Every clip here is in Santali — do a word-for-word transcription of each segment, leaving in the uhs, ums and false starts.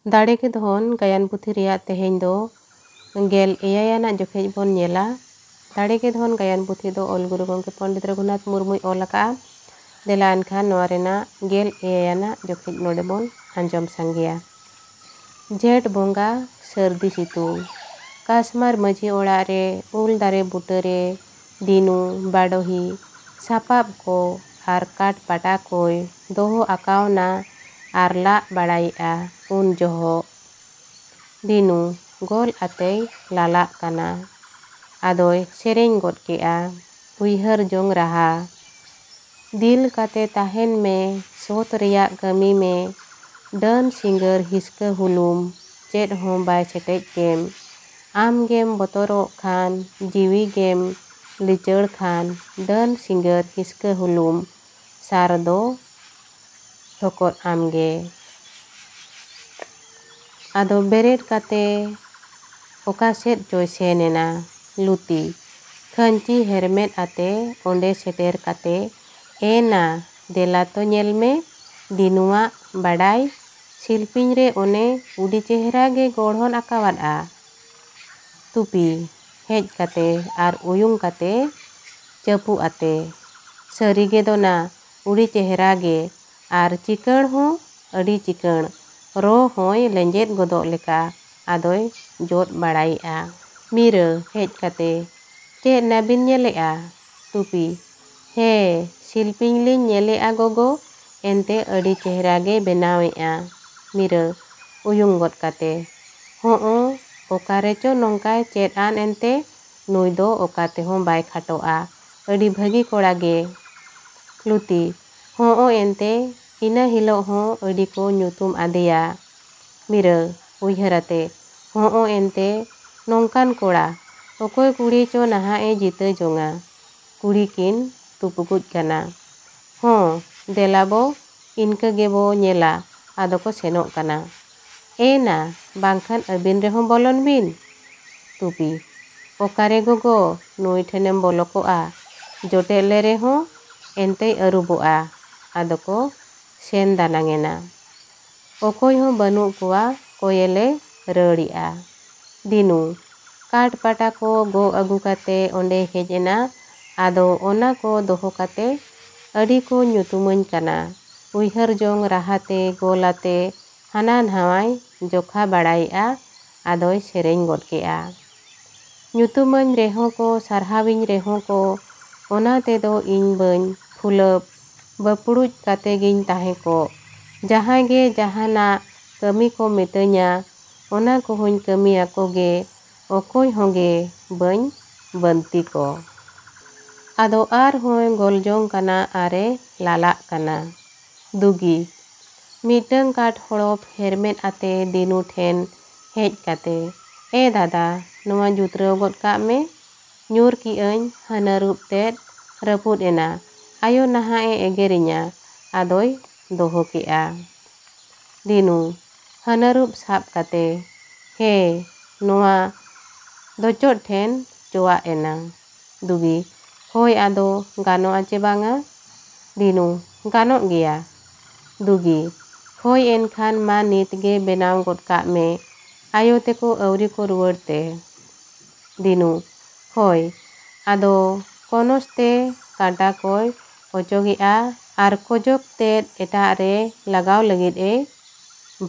ᱫᱟᱲᱮ ᱜᱮ ᱫᱷᱚᱱ ᱜᱟᱭᱟᱱ ᱯᱩᱛᱷᱤ ᱨᱮᱭᱟᱜ ᱛᱮᱦᱮᱧ ᱫᱚ ᱜᱮᱞ ᱮᱭᱟᱭ ᱟᱱᱟᱜ ᱡᱚᱠᱷᱮᱡ ᱵᱚᱱ ᱧᱮᱞᱟ᱾ ᱫᱟᱲᱮ ᱜᱮ ᱫᱷᱚᱱ ᱜᱟᱭᱟᱱ ᱯᱩᱛᱷᱤ ᱫᱚ ᱚᱞ ᱜᱩᱨᱩ ᱜᱚᱢᱠᱮ ᱯᱚᱱᱰᱤᱛ ᱨᱚᱜᱷᱩᱱᱟᱛᱷ ᱢᱩᱨᱢᱩᱭ ᱚᱞ ᱟᱠᱟᱫᱼᱟ᱾ ᱫᱮᱞᱟ ᱮᱱᱠᱷᱟᱱ ᱱᱚᱣᱟ ᱨᱮᱱᱟᱜ ᱜᱮᱞ ᱮᱭᱟᱭ ᱟᱱᱟᱜ ᱡᱚᱠᱷᱮᱡ ᱱᱚᱰᱮ ᱵᱚᱱ ᱟᱸᱡᱚᱢ ᱥᱟᱸᱜᱮᱭᱟ᱾ ᱡᱷᱮᱸᱴ ᱵᱚᱸᱜᱟ ᱥᱟᱹᱨᱫᱤ ᱥᱤᱛᱩᱝ᱾ ᱠᱟᱥᱢᱟᱨ ᱢᱟᱹᱡᱷᱤ ᱚᱲᱟᱜ ᱨᱮ ᱩᱞ ᱫᱟᱨᱮ ᱵᱩᱴᱟᱹ ᱨᱮ ᱫᱤᱱᱩ, ᱵᱟᱰᱚᱦᱤ, ᱥᱟᱯᱟᱵ ᱠᱚ ᱟᱨ ᱠᱟᱴ ᱯᱟᱴᱟ ᱠᱚᱭ ᱫᱚᱦᱚ ᱟᱠᱟᱣᱱᱟ ᱟᱨ ᱞᱟᱜ ᱵᱟᱲᱟᱭᱮᱫᱼᱟ᱾ ᱩᱱ ᱡᱚᱦᱚᱜ ᱫᱤᱱᱩ ᱜᱚᱞ ᱟᱛᱮᱭ ᱞᱟᱞᱟᱜ ᱠᱟᱱᱟ᱾ ᱟᱫᱚᱭ ᱥᱮᱨᱮᱧ ᱜᱚᱫ ᱠᱮᱫᱼᱟ ᱩᱭᱦᱟᱹᱨ ᱡᱚᱝ ᱨᱟᱦᱟ᱾ ᱫᱤᱞ ᱠᱟᱛᱮ ᱛᱟᱦᱮᱱ ᱢᱮ, ᱥᱚᱛ ᱨᱮᱭᱟᱜ ᱠᱟᱹᱢᱤ ᱢᱮ, ᱰᱟᱹᱱ ᱥᱤᱸᱜᱟᱹᱨ ᱦᱤᱥᱠᱟᱹ ᱦᱩᱞᱩᱢ, ᱪᱮᱫ ᱦᱚᱸ ᱵᱟᱭ ᱥᱮᱴᱮᱡ ᱠᱮᱢ᱾ ᱟᱢ ᱜᱮᱢ ᱵᱚᱛᱚᱨᱚᱜ ᱠᱷᱟᱱ, ᱡᱤᱣᱤ ᱜᱮᱢ ᱞᱤᱪᱟᱹᱲ ᱠᱷᱟᱱ, ᱰᱟᱹᱱ ᱥᱤᱸᱜᱟᱹᱨ ᱦᱤᱥᱠᱟᱹ ᱦᱩᱞᱩᱢ, ᱥᱟᱨ ᱫᱚ ᱴᱷᱚᱠᱚᱨ ᱟᱢ ᱜᱮ᱾ ᱟᱫᱚ ᱵᱮᱨᱮᱫ ᱠᱟᱛᱮ ᱚᱠᱟ ᱥᱮᱫ ᱪᱚᱭ ᱥᱮᱱ ᱮᱱᱟ᱾ ᱞᱩᱛᱤ ᱠᱷᱟᱹᱧᱪᱤ ᱦᱮᱨᱢᱮᱫ ᱟᱛᱮ ᱚᱸᱰᱮ ᱥᱮᱴᱮᱨ ᱠᱟᱛᱮ, "ᱮ ᱱᱟ, ᱫᱮᱞᱟ ᱛᱚ ᱧᱮᱞ ᱢᱮ, ᱫᱤᱱᱩᱣᱟᱜ ᱵᱟᱰᱟᱭ ᱥᱤᱞᱯᱤᱧ ᱨᱮ ᱚᱱᱮ ᱩᱰᱤ ᱪᱮᱦᱨᱟ ᱜᱮ ᱜᱚᱲᱦᱚᱱ ᱟᱠᱟᱣᱟᱫᱼᱟ᱾" ᱛᱩᱯᱤ ᱦᱮᱡ ᱠᱟᱛᱮ ᱟᱨ ᱩᱭᱩᱝ ᱠᱟᱛᱮ ᱪᱟᱹᱯᱩ ᱟᱛᱮ, "ᱥᱟᱹᱨᱤ ᱜᱮ ᱫᱚᱱᱟ, ᱩᱰᱤ ᱪᱮᱦᱨᱟ ᱜᱮ, ᱟᱨ ᱪᱤᱠᱟᱹᱬ ᱦᱚᱸ ᱟᱹᱰᱤ ᱪᱤᱠᱟᱹᱬ, ᱨᱚ ᱦᱚᱸᱭ ᱞᱮᱸᱡᱮᱫ ᱜᱚᱫᱚᱜ ᱞᱮᱠᱟ ᱟᱫᱚᱭ ᱡᱚᱫ ᱵᱟᱲᱟᱭᱮᱫᱼᱟ᱾" ᱢᱤᱨᱟᱹ ᱦᱮᱡ ᱠᱟᱛᱮ, "ᱪᱮᱫ ᱱᱟᱵᱤᱱ ᱧᱮᱞᱮᱫᱼᱟ?" ᱛᱩᱯᱤ, "ᱦᱮᱸ, ᱥᱤᱞᱯᱤᱧ ᱞᱤᱧ ᱧᱮᱞᱮᱫᱼᱟ ᱜᱚᱜᱚ, ᱮᱱᱛᱮ ᱟᱹᱰᱤ ᱪᱮᱦᱨᱟ ᱜᱮ ᱵᱮᱱᱟᱣᱮᱫᱼᱟ᱾" ᱢᱤᱨᱟᱹ ᱩᱭᱩᱝ ᱜᱚᱫ ᱠᱟᱛᱮ, "ᱦᱚᱸᱜᱼᱚ, ᱚᱠᱟ ᱨᱮᱪᱚ ᱱᱚᱝᱠᱟᱭ ᱪᱮᱫ ᱟᱱ ᱮᱱᱛᱮ? ᱱᱩᱭ ᱫᱚ ᱚᱠᱟ ᱛᱮᱦᱚᱸ ᱵᱟᱭ ᱠᱷᱟᱴᱚᱜᱼᱟ, ᱟᱹᱰᱤ ᱵᱷᱟᱹᱜᱤ ᱠᱚᱲᱟ ᱜᱮ᱾" ᱞᱩᱛᱤ, "ᱦᱚᱸᱜᱼᱚ ᱮᱱᱛᱮ, ᱤᱱᱟᱹ ᱦᱤᱞᱳᱜ ᱦᱚᱸ ᱟᱹᱰᱤ ᱠᱚ ᱧᱩᱛᱩᱢ ᱟᱫᱮᱭᱟ᱾" ᱢᱤᱨᱟᱹ ᱩᱭᱦᱟᱹᱨ ᱟᱛᱮ, "ᱦᱚᱸᱜᱼᱚ ᱮᱱᱛᱮ, ᱱᱚᱝᱠᱟᱱ ᱠᱚᱲᱟ, ᱚᱠᱚᱭ ᱠᱩᱲᱤ ᱪᱚ ᱱᱟᱦᱟᱜ ᱮ ᱡᱤᱛᱟᱹ ᱡᱚᱝᱟ?" ᱠᱩᱲᱤ ᱠᱤᱱ ᱛᱩᱯᱩᱠᱩᱡ ᱠᱟᱱᱟ᱾ "ᱦᱚᱸ, ᱫᱮᱞᱟ ᱵᱚ, ᱤᱱᱠᱟᱹ ᱜᱮᱵᱚ ᱧᱮᱞᱟ", ᱟᱫᱚ ᱠᱚ ᱥᱮᱱᱚᱜ ᱠᱟᱱᱟ᱾ "ᱮ ᱱᱟ, ᱵᱟᱝᱠᱷᱟᱱ ᱟᱹᱵᱤᱱ ᱨᱮᱦᱚᱸ ᱵᱚᱞᱚᱱ ᱵᱤᱱ᱾" ᱛᱩᱯᱤ, "ᱚᱠᱟᱨᱮ ᱜᱚᱜᱚ, ᱱᱩᱭ ᱴᱷᱮᱱᱮᱢ ᱵᱚᱞᱚ ᱠᱚᱜᱼᱟ, ᱡᱚᱴᱮᱫ ᱞᱮ ᱨᱮᱦᱚᱸ ᱮᱱᱛᱮᱭ ᱟᱹᱨᱩᱵᱚᱜᱼᱟ᱾" ᱟᱫᱚ ᱠᱚ ᱥᱮᱱ ᱫᱟᱱᱟᱝ ᱮᱱᱟ᱾ ᱚᱠᱚᱭ ᱦᱚᱸ ᱵᱟᱹᱱᱩᱜ ᱠᱚᱣᱟ, ᱠᱚᱭᱮᱞᱮ ᱨᱟᱹᱲᱮᱜᱼᱟ᱾ ᱫᱤᱱᱩ, ᱠᱟᱴ ᱯᱟᱴᱟ ᱠᱚ ᱜᱚᱜ ᱟᱹᱜᱩ ᱠᱟᱛᱮ ᱚᱸᱰᱮ ᱦᱮᱡ ᱮᱱᱟ᱾ ᱟᱫᱚ ᱚᱱᱟ ᱠᱚ ᱫᱚᱦᱚ ᱠᱟᱛᱮ ᱟᱹᱰᱤ ᱠᱚ ᱧᱩᱛᱩᱢᱟᱹᱧ ᱠᱟᱱᱟ᱾ ᱩᱭᱦᱟᱹᱨ ᱡᱚᱝ ᱨᱟᱦᱟᱛᱮ ᱜᱚᱞ ᱟᱛᱮ ᱦᱟᱱᱟ ᱱᱟᱣᱟᱭ ᱡᱚᱠᱷᱟ ᱵᱟᱲᱟᱭᱮᱜᱼᱟ᱾ ᱟᱫᱚᱭ ᱥᱮᱨᱮᱧ ᱜᱚᱫ ᱠᱮᱜᱼᱟ᱾ ᱧᱩᱛᱩᱢᱟᱹᱧ ᱨᱮᱦᱚᱸ ᱠᱚ, ᱥᱟᱨᱦᱟᱣᱤᱧ ᱨᱮᱦᱚᱸ ᱠᱚ, ᱚᱱᱟ ᱛᱮᱫᱚ ᱤᱧ ᱵᱟᱹᱧ ᱯᱷᱩᱞᱟᱹᱯ ᱵᱟᱹᱯᱲᱩᱡ ᱠᱟᱛᱮ ᱜᱤᱧ ᱛᱟᱦᱮᱸ ᱠᱚᱜ᱾ ᱡᱟᱦᱟᱸᱭ ᱜᱮ ᱡᱟᱦᱟᱱᱟᱜ ᱠᱟᱹᱢᱤ ᱠᱚ ᱢᱤᱛᱟᱹᱧᱟ, ᱚᱱᱟ ᱠᱚᱦᱚᱸᱧ ᱠᱟᱹᱢᱤ ᱟᱠᱚ ᱜᱮ, ᱚᱠᱚᱭ ᱦᱚᱸ ᱜᱮ ᱵᱟᱹᱧ ᱵᱟᱹᱱᱛᱤ ᱠᱚ᱾ ᱟᱫᱚ ᱟᱨᱦᱚᱸᱭ ᱜᱚᱞᱡᱚᱝ ᱠᱟᱱᱟ ᱟᱨᱮ ᱞᱟᱞᱟᱜ ᱠᱟᱱᱟ᱾ ᱫᱩᱜᱤ, ᱢᱤᱫᱴᱟᱹᱝ ᱠᱟᱴ ᱦᱚᱲᱚᱯ ᱦᱮᱨᱢᱮᱫ ᱟᱛᱮ ᱫᱤᱱᱩ ᱴᱷᱮᱱ ᱦᱮᱡ ᱠᱟᱛᱮ, "ᱮ ᱫᱟᱫᱟ, ᱱᱚᱣᱟ ᱡᱩᱛᱨᱟᱹᱣ ᱜᱚᱫ ᱠᱟᱜ ᱢᱮ᱾ ᱧᱩᱨ ᱠᱮᱜᱼᱟᱹᱧ, ᱦᱟᱹᱱᱟᱹᱨᱩᱵ ᱛᱮᱫ ᱨᱟᱹᱯᱩᱫ ᱮᱱᱟ᱾ ᱟᱭᱳ ᱱᱟᱦᱟᱜ ᱮ ᱮᱜᱮᱨᱤᱧᱟ", ᱟᱫᱚᱭ ᱫᱚᱦᱚ ᱠᱮᱜᱼᱟ᱾ ᱫᱤᱱᱩ, ᱦᱟᱹᱱᱟᱹᱨᱩᱵ ᱥᱟᱵ ᱠᱟᱛᱮ, "ᱦᱮ, ᱱᱚᱣᱟ ᱫᱚᱪᱚᱫ ᱴᱷᱮᱱ ᱪᱚᱣᱟᱜ ᱮᱱᱟ᱾" ᱫᱩᱜᱤ, "ᱦᱳᱭ, ᱟᱫᱚ ᱜᱟᱱᱚᱜᱼᱟ ᱪᱮ ᱵᱟᱝᱟ?" ᱫᱤᱱᱩ, "ᱜᱟᱱᱚᱜ ᱜᱮᱭᱟ᱾" ᱫᱩᱜᱤ, "ᱦᱳᱭ, ᱮᱱᱠᱷᱟᱱ ᱢᱟ ᱱᱤᱛ ᱜᱮ ᱵᱮᱱᱟᱣ ᱜᱚᱫ ᱠᱟᱜ ᱢᱮ, ᱟᱭᱳ ᱛᱮᱠᱚ ᱟᱹᱣᱨᱤ ᱠᱚ ᱨᱩᱣᱟᱹᱲ ᱛᱮ᱾" ᱫᱤᱱᱩ, "ᱦᱳᱭ, ᱟᱫᱚ ᱠᱚᱱᱚᱥ ᱛᱮ ᱠᱟᱸᱴᱟ ᱠᱚᱭ ᱚᱪᱚᱜᱮᱜᱼᱟ ᱟᱨ ᱠᱚᱡᱚᱠ ᱛᱮᱫ ᱮᱴᱟᱜ ᱨᱮ ᱞᱟᱜᱟᱣ ᱞᱟᱹᱜᱤᱫ ᱮ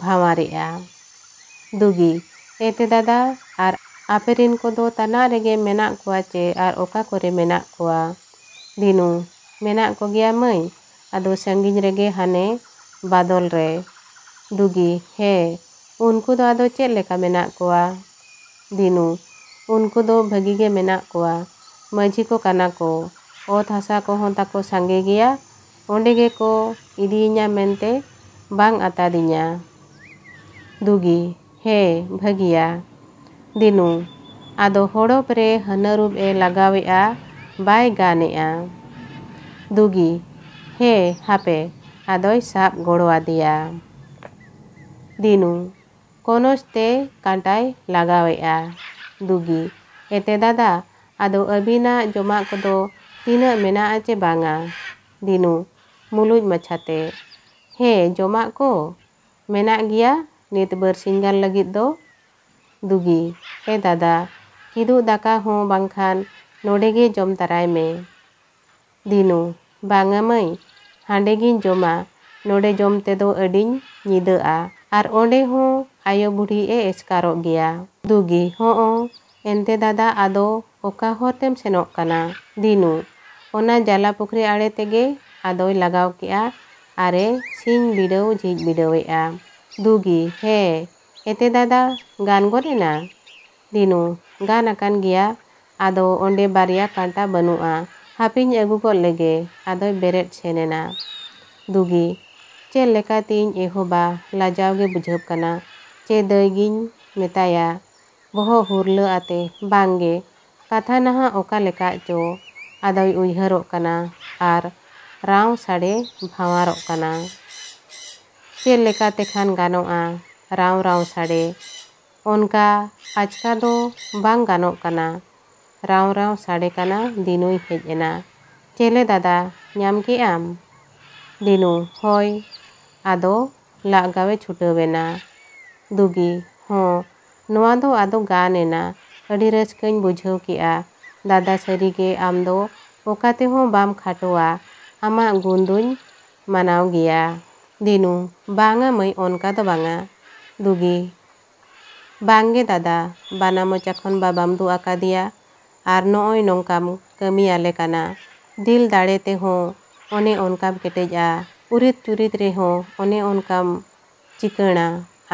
ᱵᱷᱟᱶᱟᱨᱮᱜᱼᱟ᱾" ᱫᱩᱜᱤ, "ᱮ ᱛᱮ ᱫᱟᱫᱟ, ᱟᱨ ᱟᱯᱮ ᱨᱤᱱ ᱠᱚᱫᱚ ᱛᱟᱱᱟᱜ ᱨᱮᱜᱮ ᱢᱮᱱᱟᱜ ᱠᱚᱣᱟ ᱪᱮ ᱟᱨ ᱚᱠᱟ ᱠᱚᱨᱮ ᱢᱮᱱᱟᱜ ᱠᱚᱣᱟ?" ᱫᱤᱱᱩ, "ᱢᱮᱱᱟᱜ ᱠᱚᱜᱮᱭᱟ ᱢᱟᱹᱭ, ᱟᱫᱚ ᱥᱟᱺᱜᱤᱧ ᱨᱮᱜᱮ ᱦᱟᱱᱮ ᱵᱟᱫᱚᱞ ᱨᱮ᱾" ᱫᱩᱜᱤ, "ᱦᱮᱸ, ᱩᱱᱠᱩ ᱫᱚ ᱟᱫᱚ ᱪᱮᱫ ᱞᱮᱠᱟ ᱢᱮᱱᱟᱜ ᱠᱚᱣᱟ?" ᱫᱤᱱᱩ, "ᱩᱱᱠᱩ ᱫᱚ ᱵᱷᱟᱹᱜᱤ ᱜᱮ ᱢᱮᱱᱟᱜ ᱠᱚᱣᱟ, ᱢᱟᱹᱡᱷᱤ ᱠᱚ ᱠᱟᱱᱟ ᱠᱚ, ᱚᱛ ᱦᱟᱥᱟ ᱠᱚᱦᱚᱸ ᱛᱟᱠᱚ ᱥᱟᱸᱜᱮ ᱜᱮᱭᱟ, ᱚᱸᱰᱮ ᱜᱮᱠᱚ ᱤᱫᱤᱭᱤᱧᱟ ᱢᱮᱱᱛᱮ ᱵᱟᱝ ᱟᱛᱟ ᱫᱤᱧᱟ᱾" ᱫᱩᱜᱤ, "ᱦᱮᱸ, ᱵᱷᱟᱹᱜᱤᱭᱟ᱾" ᱫᱤᱱᱩ, ᱟᱫᱚ ᱦᱚᱲᱚᱯ ᱨᱮ ᱦᱟᱹᱱᱟᱹᱨᱩᱵ ᱮ ᱞᱟᱜᱟᱣᱮᱜᱼᱟ, ᱵᱟᱭ ᱜᱟᱱᱮᱜᱼᱟ᱾ ᱫᱩᱜᱤ, "ᱦᱮᱸ, ᱦᱟᱯᱮ", ᱟᱫᱚᱭ ᱥᱟᱵ ᱜᱚᱲᱚ ᱟᱫᱮᱭᱟ᱾ ᱫᱤᱱᱩ, ᱠᱚᱱᱚᱡ ᱛᱮ ᱠᱟᱸᱴᱟᱭ ᱞᱟᱜᱟᱣᱮᱜᱼᱟ᱾ ᱫᱩᱜᱤ, "ᱮᱛᱮ ᱫᱟᱫᱟ, ᱟᱫᱚ ᱟᱹᱵᱤᱱᱟᱜ ᱡᱚᱢᱟᱜ ᱠᱚᱫᱚ ᱛᱤᱱᱟᱹᱜ ᱢᱮᱱᱟᱜᱼᱟ ᱪᱮ ᱵᱟᱝᱟ?" ᱫᱤᱱᱩ, ᱢᱩᱞᱩᱡ ᱢᱟᱪᱷᱟᱛᱮ, "ᱦᱮᱸ, ᱡᱚᱢᱟᱜ ᱠᱚ ᱢᱮᱱᱟᱜ ᱜᱮᱭᱟ ᱱᱤᱛ ᱵᱟᱨᱥᱤᱧ ᱜᱟᱱ ᱞᱟᱹᱜᱤᱫ ᱫᱚ᱾ ᱫᱩᱜᱤ, ᱮ ᱫᱟᱫᱟ, ᱠᱤᱫᱩᱜ ᱫᱟᱠᱟ ᱦᱚᱸ ᱵᱟᱝᱠᱷᱟᱱ ᱱᱚᱰᱮ ᱜᱮ ᱡᱚᱢ ᱛᱟᱨᱟᱭ ᱢᱮ᱾ ᱫᱤᱱᱩ, ᱵᱟᱝᱟ ᱢᱟᱹᱭ, ᱦᱟᱸᱰᱮ ᱜᱤᱧ ᱡᱚᱢᱟ, ᱱᱚᱰᱮ ᱡᱚᱢ ᱛᱮᱫᱚ ᱟᱹᱰᱤᱧ ᱧᱤᱫᱟᱹᱜᱼᱟ, ᱟᱨ ᱚᱸᱰᱮ ᱦᱚᱸ ᱟᱭᱳ ᱵᱩᱰᱷᱤ ᱮ ᱮᱥᱠᱟᱨᱚᱜ ᱜᱮᱭᱟ᱾ ᱫᱩᱜᱤ, ᱦᱚᱸᱜᱼᱚ, ᱮᱱᱛᱮ ᱫᱟᱫᱟ, ᱟᱫᱚ ᱚᱠᱟ ᱦᱚᱨ ᱛᱮᱢ ᱥᱮᱱᱚᱜ ᱠᱟᱱᱟ? ᱫᱤᱱᱩ, ᱚᱱᱟ ᱡᱟᱞᱟ ᱯᱩᱠᱷᱨᱤ ᱟᱲᱮ ᱛᱮᱜᱮ ᱟᱫᱚᱭ ᱞᱟᱜᱟᱣ ᱠᱮᱜᱼᱟ ᱟᱨᱮ ᱥᱤᱧ ᱵᱤᱰᱟᱹᱣ ᱡᱷᱤᱡ ᱵᱤᱰᱟᱹᱣᱮᱜᱼᱟ᱾ ᱫᱩᱜᱤ, ᱦᱮᱸ, ᱮᱛᱮ ᱫᱟᱫᱟ, ᱜᱟᱱ ᱜᱚᱫ ᱮᱱᱟ? ᱫᱤᱱᱩ, ᱜᱟᱱ ᱟᱠᱟᱱ ᱜᱮᱭᱟ, ᱟᱫᱚ ᱚᱸᱰᱮ ᱵᱟᱨᱭᱟ ᱠᱟᱸᱴᱟ ᱵᱟᱹᱱᱩᱜᱼᱟ, ᱦᱟᱯᱮᱧ ᱟᱹᱜᱩ ᱜᱚᱫ ᱞᱮᱜᱮ, ᱟᱫᱚᱭ ᱵᱮᱨᱮᱫ ᱥᱮᱱ ᱮᱱᱟ᱾ ᱫᱩᱜᱤ, ᱪᱮᱫ ᱞᱮᱠᱟᱛᱤᱧ ᱮᱦᱚᱵᱟ, ᱞᱟᱡᱟᱣ ᱜᱮ ᱵᱩᱡᱷᱟᱹᱜ ᱠᱟᱱᱟ, ᱪᱮ ᱫᱟᱹᱭ ᱜᱤᱧ ᱢᱮᱛᱟᱭᱟ? ᱵᱚᱦᱚᱜ ᱦᱩᱨᱞᱟᱹ ᱟᱛᱮ, ᱵᱟᱝᱜᱮ, ᱠᱟᱛᱷᱟ ᱱᱟᱦᱟᱜ ᱚᱠᱟ ᱞᱮᱠᱟ ᱪᱚ, ᱟᱫᱚᱭ ᱩᱭᱦᱟᱹᱨᱚᱜ ᱠᱟᱱᱟ ᱟᱨ ᱨᱟᱶ ᱥᱟᱰᱮ ᱵᱷᱟᱶᱟᱨᱚᱜ ᱠᱟᱱᱟ᱾ ᱪᱮᱫ ᱞᱮᱠᱟᱛᱮ ᱠᱷᱟᱱ ᱜᱟᱱᱚᱜᱼᱟ ᱨᱟᱶ ᱨᱟᱶ ᱥᱟᱰᱮ? ᱚᱱᱠᱟ ᱟᱪᱠᱟ ᱫᱚ ᱵᱟᱝ ᱜᱟᱱᱚᱜ ᱠᱟᱱᱟ᱾ ᱨᱟᱶ ᱨᱟᱶ ᱥᱟᱰᱮ ᱠᱟᱱᱟ, ᱫᱤᱱᱩᱭ ᱦᱮᱡ ᱮᱱᱟ᱾ ᱪᱮᱞᱮ ᱫᱟᱫᱟ, ᱧᱟᱢ ᱠᱮᱜ ᱟᱢ? ᱫᱤᱱᱩ, ᱦᱳᱭ᱾ ᱟᱫᱚ ᱞᱟᱜᱟᱣᱮ ᱪᱷᱩᱴᱟᱹᱣ ᱮᱱᱟ᱾ ᱫᱩᱜᱤ, ᱦᱚᱸ, ᱱᱚᱣᱟ ᱫᱚ ᱟᱫᱚ ᱜᱟᱱ ᱮᱱᱟ᱾ ᱟᱹᱰᱤ ᱨᱟᱹᱥᱠᱟᱹᱧ ᱵᱩᱡᱷᱟᱹᱣ ᱠᱮᱜᱼᱟ᱾ ᱫᱟᱫᱟ, ᱥᱟᱹᱨᱤᱜᱮ ᱟᱢ ᱫᱚ ᱚᱠᱟ ᱛᱮᱦᱚᱸ ᱵᱟᱢ ᱠᱷᱟᱴᱚᱣᱟ᱾ ᱟᱢᱟᱜ ᱜᱩᱱ ᱫᱩᱧ ᱢᱟᱱᱟᱣ ᱜᱮᱭᱟ᱾ ᱫᱤᱱᱩ, ᱵᱟᱝᱟ ᱢᱟᱹᱭ, ᱚᱱᱠᱟ ᱫᱚ ᱵᱟᱝᱟ᱾ ᱫᱩᱜᱤ, ᱵᱟᱝᱜᱮ ᱫᱟᱫᱟ, ᱵᱟᱱᱟ ᱢᱚᱪᱟ ᱠᱷᱚᱱ ᱵᱟᱵᱟᱢ ᱫᱩᱜ ᱟᱠᱟᱫᱮᱭᱟ ᱟᱨ ᱱᱚᱜᱼᱚᱭ ᱱᱚᱝᱠᱟᱢ ᱠᱟᱹᱢᱤᱭᱟᱞᱮ ᱠᱟᱱᱟ᱾ ᱫᱤᱞ ᱫᱟᱲᱮ ᱛᱮᱦᱚᱸ ᱚᱱᱮ ᱚᱱᱠᱟᱢ ᱠᱮᱴᱮᱡᱼᱟ, ᱩᱨᱤᱫ ᱪᱩᱨᱤᱫ ᱨᱮᱦᱚᱸ ᱚᱱᱮ ᱚᱱᱠᱟᱢ ᱪᱤᱠᱟᱹᱬᱟ᱾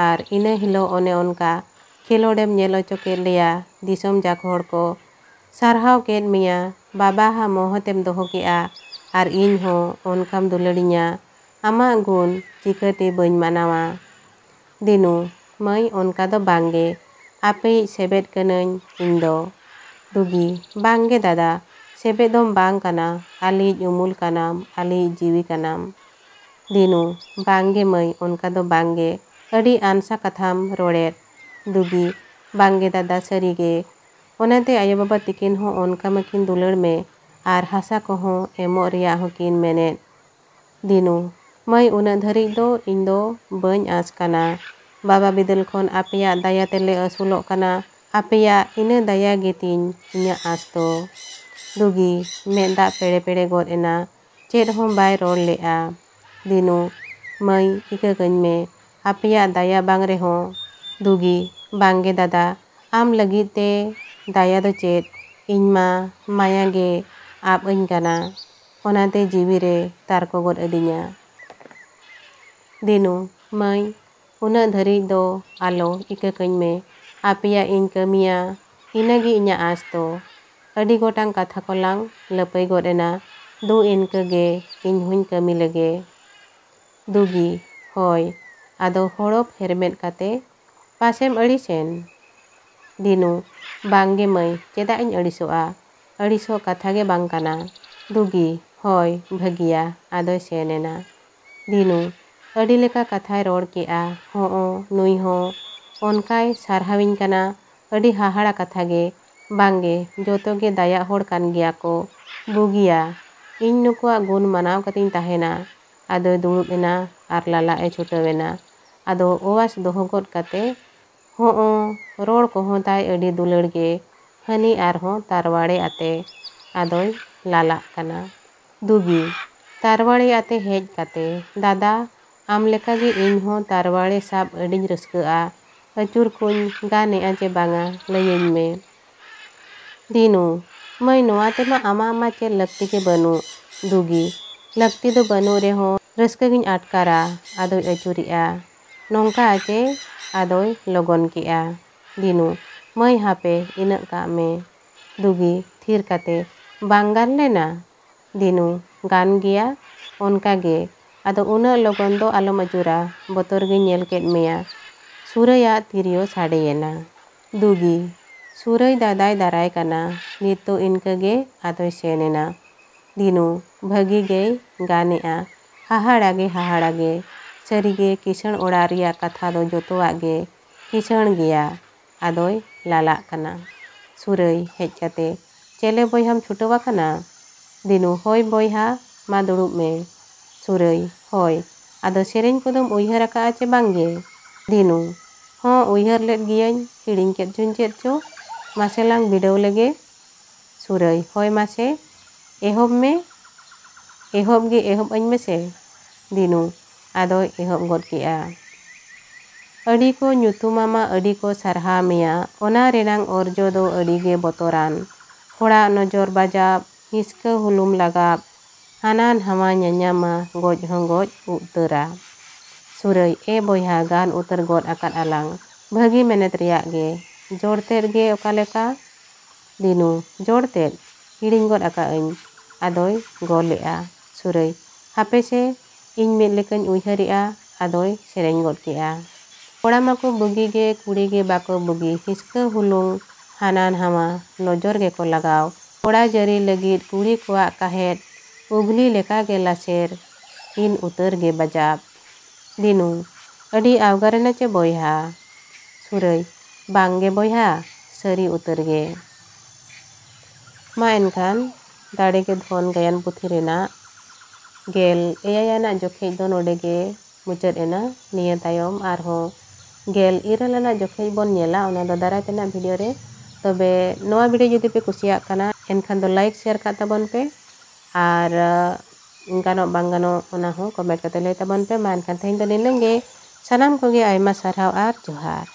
ᱟᱨ ᱤᱱᱟᱹ ᱦᱤᱞᱳᱜ ᱚᱱᱮ ᱚᱱᱠᱟ ᱠᱷᱮᱞᱳᱰᱮᱢ ᱧᱮᱞ ᱦᱚᱪᱚ ᱠᱮᱫ ᱞᱮᱭᱟ, ᱫᱤᱥᱚᱢ ᱡᱟᱠ ᱦᱚᱲ ᱠᱚ ᱥᱟᱨᱦᱟᱣ ᱠᱮᱫ ᱢᱮᱭᱟ, ᱵᱟᱵᱟ ᱦᱟ ᱢᱚᱦᱚᱛᱮᱢ ᱫᱚᱦᱚ ᱠᱮᱜᱼᱟ ᱟᱨ ᱤᱧ ᱦᱚᱸ ᱚᱱᱠᱟᱢ ᱫᱩᱞᱟᱹᱲᱤᱧᱟ᱾ ᱟᱢᱟᱜ ᱜᱩᱱ ᱪᱤᱠᱟᱹᱛᱮ ᱵᱟᱹᱧ ᱢᱟᱱᱟᱣᱟ? ᱫᱤᱱᱩ, ᱢᱟᱹᱭ, ᱚᱱᱠᱟ ᱫᱚ ᱵᱟᱝᱜᱮ, ᱟᱯᱮᱭᱤᱡ ᱥᱮᱵᱮᱫ ᱠᱟᱹᱱᱟᱹᱧ ᱤᱧ ᱫᱚ᱾ ᱫᱩᱜᱤ, ᱵᱟᱝᱜᱮ ᱫᱟᱫᱟ, ᱥᱮᱵᱮᱫ ᱫᱚᱢ ᱵᱟᱝ ᱠᱟᱱᱟ, ᱟᱞᱮᱭᱤᱡ ᱩᱢᱩᱞ ᱠᱟᱱᱟᱢ, ᱟᱞᱮᱭᱤᱡ ᱡᱤᱣᱤ ᱠᱟᱱᱟᱢ᱾ ᱫᱤᱱᱩ, ᱵᱟᱝᱜᱮ ᱢᱟᱹᱭ, ᱚᱱᱠᱟ ᱫᱚ ᱵᱟᱝᱜᱮ, ᱟᱹᱰᱤ ᱟᱱᱥᱟ ᱠᱟᱛᱷᱟᱢ ᱨᱚᱲᱮᱫ᱾ ᱫᱩᱜᱤ, ᱵᱟᱝᱜᱮ ᱫᱟᱫᱟ, ᱥᱟᱹᱨᱤᱜᱮ, ᱚᱱᱟᱛᱮ ᱟᱭᱳᱼᱵᱟᱵᱟ ᱛᱤᱠᱤᱱ ᱦᱚᱸ ᱚᱱᱠᱟ ᱢᱟᱠᱤᱱ ᱫᱩᱞᱟᱹᱲ ᱢᱮ ᱟᱨ ᱦᱟᱥᱟ ᱠᱚᱦᱚᱸ ᱮᱢᱚᱜ ᱨᱮᱭᱟᱜ ᱦᱚᱸᱠᱤᱱ ᱢᱮᱱᱮᱫ᱾ ᱫᱤᱱᱩ, ᱢᱟᱹᱭ, ᱩᱱᱟᱹᱜ ᱫᱷᱟᱹᱨᱤᱡ ᱫᱚ ᱤᱧ ᱫᱚ ᱵᱟᱹᱧ ᱟᱸᱥ ᱠᱟᱱᱟ᱾ ᱵᱟᱵᱟ ᱵᱤᱫᱟᱹᱞ ᱠᱷᱚᱱ ᱟᱯᱮᱭᱟᱜ ᱫᱟᱭᱟ ᱛᱮᱞᱮ ᱟᱹᱥᱩᱞᱚᱜ ᱠᱟᱱᱟ᱾ ᱟᱯᱮᱭᱟᱜ ᱤᱱᱟᱹ ᱫᱟᱭᱟ ᱜᱮᱛᱤᱧ ᱤᱧᱟᱹᱜ ᱟᱸᱥ ᱫᱚ᱾ ᱫᱩᱜᱤ ᱢᱮᱫ ᱫᱟᱜ ᱯᱮᱲᱮ ᱯᱮᱲᱮ ᱜᱚᱫ ᱮᱱᱟ᱾ ᱪᱮᱫ ᱦᱚᱸ ᱵᱟᱭ ᱨᱚᱲ ᱞᱮᱫᱼᱟ᱾ ᱫᱤᱱᱩ, ᱢᱟᱹᱭ, ᱤᱠᱟᱹ ᱠᱟᱹᱧ ᱢᱮ, ᱟᱯᱮᱭᱟᱜ ᱫᱟᱭᱟ ᱵᱟᱝ ᱨᱮᱦᱚᱸ᱾ ᱫᱩᱜᱤ, ᱵᱟᱝᱜᱮ ᱫᱟᱫᱟ, ᱟᱢ ᱞᱟᱹᱜᱤᱫ ᱛᱮ ᱫᱟᱭᱟ ᱫᱚ ᱪᱮᱫ? ᱤᱧ ᱢᱟ ᱢᱟᱭᱟ ᱜᱮ ᱟᱵ ᱟᱹᱧ ᱠᱟᱱᱟ, ᱚᱱᱟᱛᱮ ᱡᱤᱣᱤ ᱨᱮ ᱛᱟᱨᱠᱚ ᱜᱚᱫ ᱟᱹᱫᱤᱧᱟ᱾ ᱫᱤᱱᱩ, ᱢᱟᱹᱭ, ᱩᱱᱟᱹᱜ ᱫᱷᱟᱹᱨᱤᱡ ᱫᱚ ᱟᱞᱚ ᱤᱠᱟᱹ ᱠᱟᱹᱧ ᱢᱮ, ᱟᱯᱮᱭᱟᱜ ᱤᱧ ᱠᱟᱹᱢᱤᱭᱟ, ᱤᱱᱟᱹᱜᱮ ᱤᱧᱟᱹᱜ ᱟᱸᱥ ᱫᱚ᱾ ᱟᱹᱰᱤ ᱜᱚᱴᱟᱝ ᱠᱟᱛᱷᱟ ᱠᱚᱞᱟᱝ ᱞᱟᱹᱯᱟᱹᱭ ᱜᱚᱫ ᱮᱱᱟ, ᱫᱩ ᱤᱱᱠᱟᱹ ᱜᱮ ᱤᱧ ᱦᱚᱸᱧ ᱠᱟᱹᱢᱤ ᱞᱮᱜᱮ᱾ ᱫᱩᱜᱤ, ᱦᱳᱭ, ᱟᱫᱚ ᱦᱚᱲᱚᱯ ᱦᱮᱨᱢᱮᱫ ᱠᱟᱛᱮ ᱯᱟᱥᱮᱢ ᱟᱹᱲᱤᱥᱮᱱ? ᱫᱤᱱᱩ, ᱵᱟᱝ ᱜᱮ ᱢᱟᱹᱭ, ᱪᱮᱫᱟᱜ ᱤᱧ ᱟᱹᱲᱤᱥᱚᱜᱼᱟ? ᱟᱹᱲᱤᱥᱚᱜ ᱠᱟᱛᱷᱟ ᱜᱮ ᱵᱟᱝ ᱠᱟᱱᱟ᱾ ᱫᱩᱜᱤ, ᱦᱳᱭ, ᱵᱷᱟᱹᱜᱤᱭᱟ, ᱟᱫᱚᱭ ᱥᱮᱱ ᱮᱱᱟ᱾ ᱫᱤᱱᱩ, ᱟᱹᱰᱤ ᱞᱮᱠᱟ ᱠᱟᱛᱷᱟᱭ ᱨᱚᱲ ᱠᱮᱜᱼᱟ᱾ ᱦᱚᱸ, ᱱᱩᱭ ᱦᱚᱸ ᱚᱱᱠᱟᱭ ᱥᱟᱨᱦᱟᱣᱤᱧ ᱠᱟᱱᱟ᱾ ᱟᱹᱰᱤ ᱦᱟᱦᱟᱲᱟ ᱠᱟᱛᱷᱟ ᱜᱮ᱾ ᱵᱟᱝ ᱜᱮ, ᱡᱚᱛᱚ ᱜᱮ ᱫᱟᱭᱟᱜ ᱦᱚᱲ ᱠᱟᱱ ᱜᱮᱭᱟ ᱠᱚ᱾ ᱵᱩᱜᱤᱭᱟ, ᱤᱧ ᱱᱩᱠᱩᱣᱟᱜ ᱜᱩᱱ ᱢᱟᱱᱟᱣ ᱠᱟᱛᱮᱧ ᱛᱟᱦᱮᱱᱟ᱾ ᱟᱫᱚᱭ ᱫᱩᱲᱩᱵ ᱮᱱᱟ ᱟᱨ ᱞᱟᱞᱟᱜ ᱮ ᱪᱷᱩᱴᱟᱹᱣ ᱮᱱᱟ᱾ ᱟᱫᱚ ᱚᱣᱟᱥ ᱫᱚᱦᱚ ᱜᱚᱫ ᱠᱟᱛᱮ ᱦᱚᱸ, ᱨᱚᱲ ᱠᱚᱦᱚᱸ ᱛᱟᱭ ᱟᱹᱰᱤ ᱫᱩᱞᱟᱹᱲ ᱜᱮ᱾ ᱦᱟᱹᱱᱤ ᱟᱨᱦᱚᱸ ᱛᱟᱨᱣᱟᱲᱮ ᱟᱛᱮ ᱟᱫᱚᱭ ᱞᱟᱞᱟᱜ ᱠᱟᱱᱟ᱾ ᱫᱩᱜᱤ, ᱛᱟᱨᱣᱟᱲᱮ ᱟᱛᱮ ᱦᱮᱡ ᱠᱟᱛᱮ, ᱫᱟᱫᱟ, ᱟᱢ ᱞᱮᱠᱟᱜᱮ ᱤᱧ ᱦᱚᱸ ᱛᱟᱨᱣᱟᱲᱮ ᱥᱟᱵ ᱟᱹᱰᱤᱧ ᱨᱟᱹᱥᱠᱟᱹᱜᱼᱟ᱾ ᱟᱹᱪᱩᱨ ᱠᱚᱧ ᱜᱟᱱᱮᱜᱼᱟ ᱪᱮ ᱵᱟᱝᱟ, ᱞᱟᱹᱭᱟᱹᱧ ᱢᱮ᱾ ᱫᱤᱱᱩ, ᱢᱟᱹᱭ, ᱱᱚᱣᱟ ᱛᱮᱢᱟ ᱟᱢᱟᱜ ᱢᱟ ᱪᱮᱫ ᱞᱟᱹᱠᱛᱤ ᱜᱮ ᱵᱟᱹᱱᱩᱜ᱾ ᱫᱩᱜᱤ, ᱞᱟᱹᱠᱛᱤ ᱫᱚ ᱵᱟᱹᱱᱩᱜ ᱨᱮᱦᱚᱸ ᱨᱟᱹᱥᱠᱟᱹ ᱜᱤᱧ ᱟᱴᱠᱟᱨᱟ᱾ ᱟᱫᱚᱭ ᱟᱹᱪᱩᱨᱮᱜᱼᱟ᱾ ᱱᱚᱝᱠᱟ ᱟᱡᱮ ᱟᱫᱚᱭ ᱞᱚᱜᱚᱱ ᱠᱮᱜᱼᱟ᱾ ᱫᱤᱱᱩ, ᱢᱟᱹᱭ, ᱦᱟᱯᱮ, ᱤᱱᱟᱹᱜ ᱠᱟᱜ ᱢᱮ᱾ ᱫᱩᱜᱤ, ᱛᱷᱤᱨ ᱠᱟᱛᱮ, ᱵᱟᱝ ᱜᱟᱱ ᱞᱮᱱᱟ? ᱫᱤᱱᱩ, ᱜᱟᱱ ᱜᱮᱭᱟ, ᱚᱱᱠᱟ ᱜᱮ᱾ ᱟᱫᱚ ᱩᱱᱟᱹᱜ ᱞᱚᱜᱚᱱ ᱫᱚ ᱟᱞᱚᱢ ᱟᱹᱪᱩᱨᱟ, ᱵᱚᱛᱚᱨ ᱜᱤᱧ ᱧᱮᱞ ᱠᱮᱫ ᱢᱮᱭᱟ᱾ ᱥᱩᱨᱟᱹᱭᱟᱜ ᱛᱤᱨᱭᱳ ᱥᱟᱰᱮᱭᱮᱱᱟ᱾ ᱫᱩᱜᱤ, ᱥᱩᱨᱟᱹᱭ ᱫᱟᱫᱟᱭ ᱫᱟᱨᱟᱭ ᱠᱟᱱᱟ, ᱱᱤᱛ ᱫᱚ ᱤᱱᱠᱟᱹ ᱜᱮ᱾ ᱟᱫᱚᱭ ᱥᱮᱱ ᱮᱱᱟ᱾ ᱫᱤᱱᱩ, ᱵᱷᱟᱹᱜᱤ ᱜᱮᱭ ᱜᱟᱱᱮᱜᱼᱟ᱾ ᱦᱟᱦᱟᱲᱟ ᱜᱮ ᱦᱟᱦᱟᱲᱟ ᱜᱮ᱾ ᱥᱟᱹᱨᱤ ᱜᱮ ᱠᱤᱥᱟᱹᱬ ᱚᱲᱟᱜ ᱨᱮᱭᱟᱜ ᱠᱟᱛᱷᱟ ᱫᱚ ᱡᱚᱛᱚᱣᱟᱜ ᱜᱮ ᱠᱤᱥᱟᱹᱬ ᱜᱮᱭᱟ᱾ ᱟᱫᱚᱭ ᱞᱟᱞᱟᱜ ᱠᱟᱱᱟ᱾ ᱥᱩᱨᱟᱹᱭ ᱦᱮᱡ ᱠᱟᱛᱮ, ᱪᱮᱞᱮ ᱵᱚᱭᱦᱟᱢ ᱪᱷᱩᱴᱟᱹᱣ ᱟᱠᱟᱱᱟ? ᱫᱤᱱᱩ, ᱦᱳᱭ ᱵᱚᱭᱦᱟ, ᱢᱟ ᱫᱩᱲᱩᱵ ᱢᱮ᱾ ᱥᱩᱨᱟᱹᱭ, ᱦᱳᱭ᱾ ᱟᱫᱚ ᱥᱮᱨᱮᱧ ᱠᱚᱫᱚᱢ ᱩᱭᱦᱟᱹᱨ ᱟᱠᱟᱫᱼᱟ ᱪᱮ ᱵᱟᱝ ᱜᱮ? ᱫᱤᱱᱩ, ᱦᱚᱸ, ᱩᱭᱦᱟᱹᱨ ᱞᱮᱫ ᱜᱤᱭᱟᱹᱧ, ᱦᱤᱲᱤᱧ ᱠᱮᱫ ᱪᱚᱧ ᱪᱮᱫ ᱪᱚ᱾ ᱢᱟᱥᱮ ᱞᱟᱝ ᱵᱤᱰᱟᱹᱣ ᱞᱮᱜᱮ᱾ ᱥᱩᱨᱟᱹᱭ, ᱦᱳᱭ ᱢᱟᱥᱮ, ᱮᱦᱚᱵ ᱢᱮ᱾ ᱮᱦᱚᱵ ᱜᱮ ᱮᱦᱚᱵ ᱟᱹᱧ ᱢᱮᱥᱮ᱾ ᱫᱤᱱᱩ ᱟᱫᱚᱭ ᱮᱦᱚᱵ ᱜᱚᱫ ᱠᱮᱫᱼᱟ᱾ ᱟᱹᱰᱤ ᱠᱚ ᱧᱩᱛᱩᱢᱟᱢᱟ, ᱟᱹᱰᱤ ᱠᱚ ᱥᱟᱨᱦᱟᱣ ᱢᱮᱭᱟ, ᱚᱱᱟ ᱨᱮᱱᱟᱝ ᱚᱨᱡᱚ ᱫᱚ ᱟᱹᱰᱤ ᱜᱮ ᱵᱚᱛᱚᱨᱟᱱ᱾ ᱦᱚᱲᱟᱜ ᱱᱚᱡᱚᱨ ᱵᱟᱡᱟᱵ, ᱦᱤᱥᱠᱟᱹ ᱦᱩᱞᱩᱢ ᱞᱟᱜᱟᱵ, ᱦᱟᱱᱟ ᱱᱟᱣᱟ ᱧᱟᱧᱟᱢᱟ, ᱜᱚᱡ ᱦᱚᱸ ᱜᱚᱡ ᱩᱛᱟᱹᱨᱟ᱾ ᱥᱩᱨᱟᱹᱭ, ᱮ ᱵᱚᱭᱦᱟ, ᱜᱟᱱ ᱩᱛᱟᱹᱨ ᱜᱚᱫ ᱟᱠᱟᱫ ᱟᱞᱟᱝ, ᱵᱷᱟᱹᱜᱤ ᱢᱮᱱᱮᱛ ᱨᱮᱭᱟᱜ ᱜᱮ᱾ ᱡᱚᱲ ᱛᱮᱫ ᱜᱮ ᱚᱠᱟ ᱞᱮᱠᱟ? ᱫᱤᱱᱩ, ᱡᱚᱲ ᱛᱮᱫ? ᱦᱤᱲᱤᱧ ᱜᱚᱫ ᱟᱠᱟᱫ ᱟᱹᱧ᱾ ᱟᱫᱚᱭ ᱜᱚᱞᱮᱜᱼᱟ᱾ ᱥᱩᱨᱟᱹᱭ, ᱦᱟᱯᱮ ᱥᱮ, ᱤᱧ ᱢᱤᱫ ᱞᱮᱠᱟᱧ ᱩᱭᱦᱟᱹᱨᱮᱜᱼᱟ᱾ ᱟᱫᱚᱭ ᱥᱮᱨᱮᱧ ᱜᱚᱫ ᱠᱮᱜᱼᱟ᱾ ᱠᱚᱲᱟ ᱢᱟᱠᱚ ᱵᱩᱜᱤ ᱜᱮ, ᱠᱩᱲᱤ ᱜᱮ ᱵᱟᱠᱚ ᱵᱩᱜᱤ, ᱦᱤᱥᱠᱟᱹ ᱦᱩᱞᱩᱝ ᱦᱟᱱᱟ ᱱᱟᱣᱟ ᱱᱚᱡᱚᱨ ᱜᱮᱠᱚ ᱞᱟᱜᱟᱣ᱾ ᱠᱚᱲᱟ ᱡᱟᱹᱨᱤ ᱞᱟᱹᱜᱤᱫ ᱠᱩᱲᱤ ᱠᱚᱣᱟᱜ ᱠᱟᱦᱮᱫ ᱩᱜᱽᱞᱤ ᱞᱮᱠᱟ ᱜᱮ ᱞᱟᱥᱮᱨ, ᱤᱱ ᱩᱛᱟᱹᱨ ᱜᱮ ᱵᱟᱡᱟᱵ᱾ ᱫᱤᱱᱩ, ᱟᱹᱰᱤ ᱟᱣᱜᱟᱨ ᱮᱱᱟ ᱪᱮ ᱵᱚᱭᱦᱟ? ᱥᱩᱨᱟᱹᱭ, ᱵᱟᱝ ᱜᱮ ᱵᱚᱭᱦᱟ, ᱥᱟᱹᱨᱤ ᱩᱛᱟᱹᱨ ᱜᱮ᱾ ᱢᱟ ᱮᱱᱠᱷᱟᱱ, ᱫᱟᱲᱮ ᱜᱮ ᱫᱷᱚᱱ ᱜᱟᱭᱟᱱ ᱯᱩᱛᱷᱤ ᱨᱮᱱᱟᱜ ᱜᱮᱞ ᱮᱭᱟᱭ ᱟᱱᱟᱜ ᱡᱚᱠᱷᱮᱡ ᱫᱚ ᱱᱚᱰᱮ ᱜᱮ ᱢᱩᱪᱟᱹᱫ ᱮᱱᱟ᱾ ᱱᱤᱭᱟᱹ ᱛᱟᱭᱚᱢ ᱟᱨᱦᱚᱸ ᱜᱮᱞ ᱤᱨᱟᱹᱞ ᱟᱱᱟᱜ ᱡᱚᱠᱷᱮᱡ ᱵᱚᱱ ᱧᱮᱞᱟ, ᱚᱱᱟ ᱫᱚ ᱫᱟᱨᱟᱭ ᱛᱮᱱᱟᱜ ᱵᱷᱤᱰᱤᱭᱳ ᱨᱮ᱾ ᱛᱚᱵᱮ ᱱᱚᱣᱟ ᱵᱷᱤᱰᱤᱭᱳ ᱡᱩᱫᱤ ᱯᱮ ᱠᱩᱥᱤᱭᱟᱜ ᱠᱟᱱᱟ, ᱮᱱᱠᱷᱟᱱ ᱫᱚ ᱞᱟᱭᱤᱠ ᱥᱮᱭᱟᱨ ᱠᱟᱜ ᱛᱟᱵᱚᱱ ᱯᱮ, ᱟᱨ ᱜᱟᱱᱚᱜ ᱵᱟᱝ ᱜᱟᱱᱚᱜ ᱚᱱᱟ ᱦᱚᱸ ᱠᱚᱢᱮᱱᱴ ᱠᱟᱛᱮ ᱞᱟᱹᱭ ᱛᱟᱵᱚᱱ ᱯᱮ᱾ ᱢᱟ ᱮᱱᱠᱷᱟᱱ ᱛᱮᱦᱮᱧ ᱫᱚ ᱱᱤᱱᱟᱹᱝ ᱜᱮ᱾ ᱥᱟᱱᱟᱢ ᱠᱚᱜᱮ ᱟᱭᱢᱟ ᱥᱟᱨᱦᱟᱣ ᱟᱨ ᱡᱚᱦᱟᱨ᱾